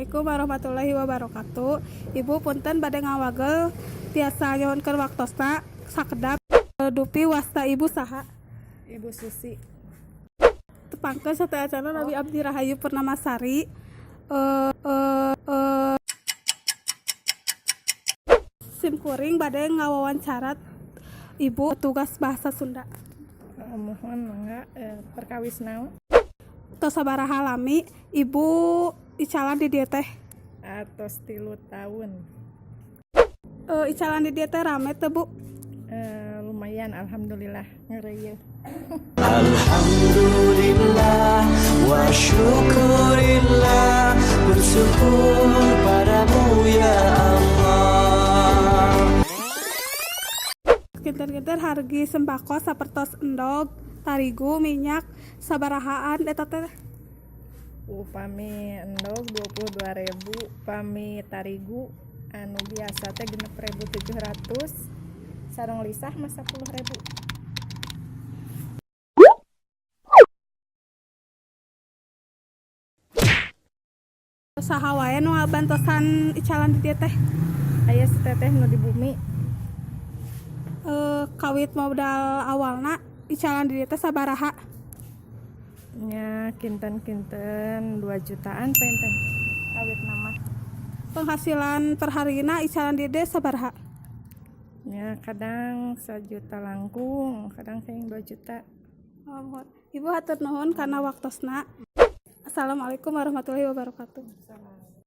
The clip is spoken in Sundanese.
Assalamualaikum warahmatullahi wabarakatuh. Ibu, punten bade ngawagel, tiasa nyuhunkeun waktosna sakedap? Dupi wasta Ibu saha? Ibu Susi. Tepangkeun sateuacanna, nami abdi Rahayu Purnamasari. Sim kuring bade ngawawancara Ibu tugas bahasa Sunda. Mohon, mangga, perkawis naon? Tos sabaraha lami Ibu icalan di dieu teh? Atos 3 tahun. Icalan di dieu teh rame teu, Bu? Lumayan, alhamdulillah, ngeureuyeun. Alhamdulillah wa syukurillah, bersyukur padamu ya Allah. Kinten-kinten hargi sembako sapertos endog, tarigu, minyak sabarahaan eta teh? Upami endog 22.000, pami tarigu anu biasa teh 6.700, sareng lisah mah 10.000. Saha wae nu ngabantosan icalan di dieu teh? Aya si teteh nu di bumi. Kawit modal awalna icalan di dieu teh sabaraha? Nya kinten-kinten 2 jutaan penten kawit nama. Penghasilan perharina icalan di dieu sabaraha? Nya kadang 1 juta langkung, kadang kenging 2 juta. Oh, muhun. Ibu, hatur nuhun kana waktosna. Assalamualaikum warahmatullahi wabarakatuh. Salam.